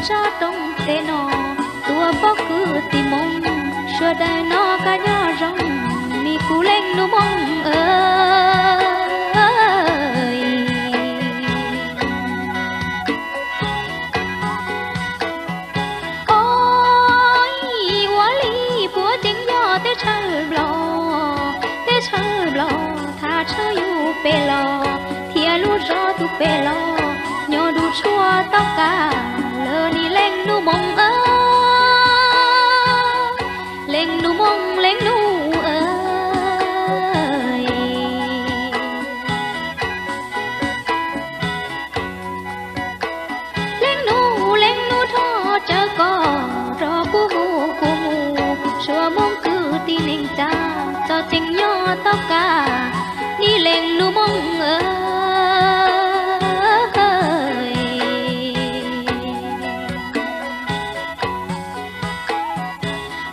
Tsob roob teb no, tus pob kws tij Hmoob, sawv daws noj kab nyob zoo, neb kuv leej nus Hmoob aw. Ua li puav tseeb yog teb chaws Nplog, teb chaws Nplog thaj tsam yus pem los, thiab lub zos tus pem los, nyob nruab tshuaj toj kab, lawv neb leej nus Hmoob aw, leej nus Hmoob leej nus aw. Leej nus leej nus rho tsawv koj, rho kuv mus kuv mus, suav Hmoob kwv tij neej tsa, txom txeeb nyob toj kab, neb leej nus Hmoob aw.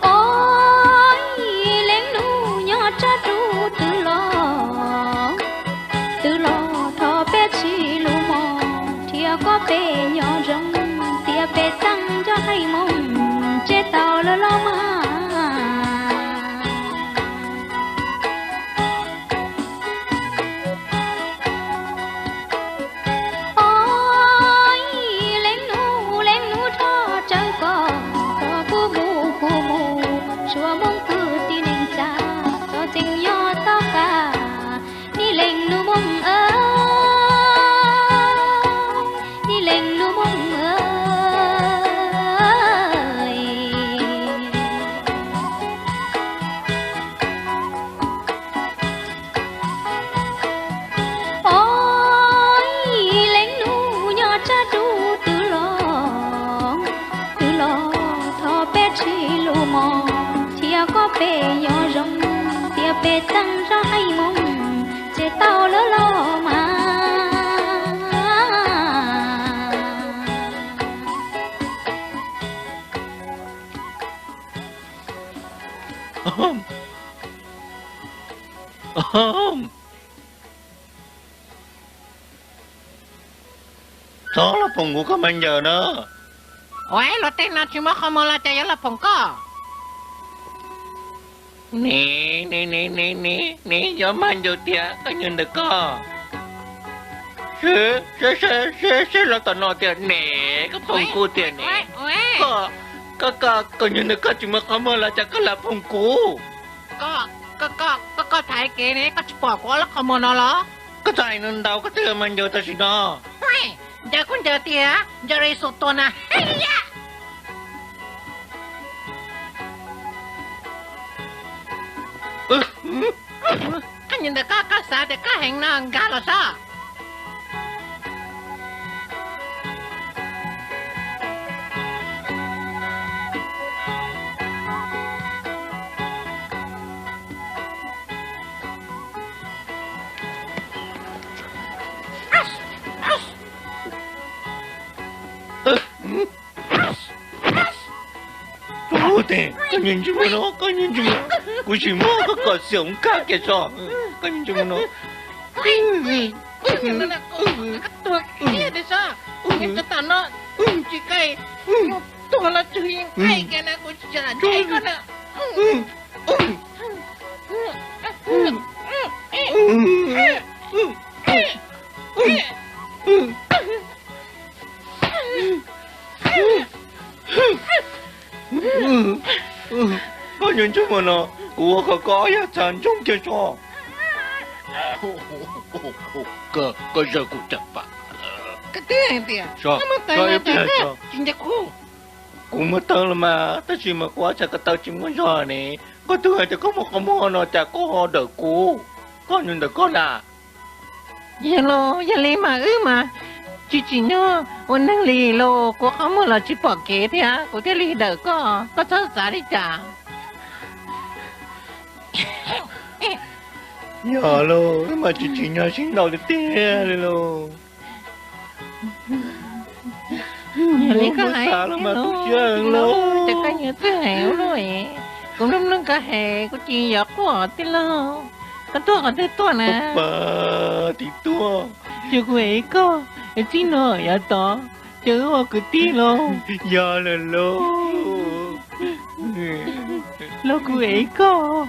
Os, leej nus nyob tsab rub twg los, twg los thov peb tsis lus mos, nrhiav koj pem nyob zoo, tias peb txeeb nrog haij Hmoob, tsev tau lawm los mas. Os, leej nus leej nus rho tsawv koj, rho kuv mus kuv mus, suav Hmoob kwv tij neej tsa, txom txeeb nyob toj kab, neb leej nus Hmoob aw, neb leej nus Hmoob aw. Os, leej nus nyob tsab rub twg los, twg los thov peb tsis lus mos, nrhiav koj pem nyob zoo, tias peb txeeb nrog haij Hmoob, tsev tau lawm los mas. Txhob los phoom kuv koj mas ncaws na. Ua, luag tej no tsis muaj qhov muag los cas yuav los phoom koj? Ne, ne, ne, ne, ne, ne, yuav mas ncaws tiag koj nyuag ntawm koj. Seb, seb, seb, seb los tom no tiag ne, koj phoom kuv tiag ne. Koj, koj, koj, koj nyuag ntawm koj tsis muaj qhov muag los cas koj los phoom kuv? Koj, koj, koj, koj thaiv kev ne, koj tsis pom kuv ob lub qhov muag no los? Koj txhob hais ntau, koj twb yuav mas ncaws tam sim no. Ncaws kuj ncaws tiag, ncaws li xu tua na. Koj nyuag ntawm koj, koj xav tias koj heev no nkag los sob. Tes, koj nyuag ntsis mus no, koj nyuag ntsis mus no, kuv tsis muab koj kom xyaum nkag kiag tso, koj nyuag ntsis mus no. Tuag kiag tiag sab, tom no tsis kaij, tuag los tswg yeej kaij kiag na, kuv tsis lam ncaim koj na. Koj nyuag ntsis mus no, kuv ua kom koj ob yam txha ntsoog kiag tso. Koj, koj zawg kuv caj pas. Koj twb hais tias koj muaj taw los cas koj tsis ncaim kuv? Kuv muaj taw los mas, tab sis mas kuv ob txha ko taw tsis muaj zog ne. Koj twb hais tias koj muaj qhov muag no cas koj ho dawm kuv, koj nyuag ntawm koj na. Yog los yog li mas wb mas tsis tsim nyog ua neeg li los, kuv qhov muag los tsis pom kev thiab kuv thiaj li dawm koj, koj txhob xav li cas. Yog los wb mas tsis tsim nyog sib ntaus tiag tiag li los. Yog li koj hais los mas tu siab heev lauj. Ces koj nyuag txwj heev ua luaj, kuv mloog mloog koj hais kuv tsis yuav quaj tij laug. Koj tuaj qhov twg tuaj na? Pab, tim tuaj. Ces kuv ev koj, es txij no yav tod, Yog wb ua kwv tij los? Yog lawm lauj. Los kuv ev koj.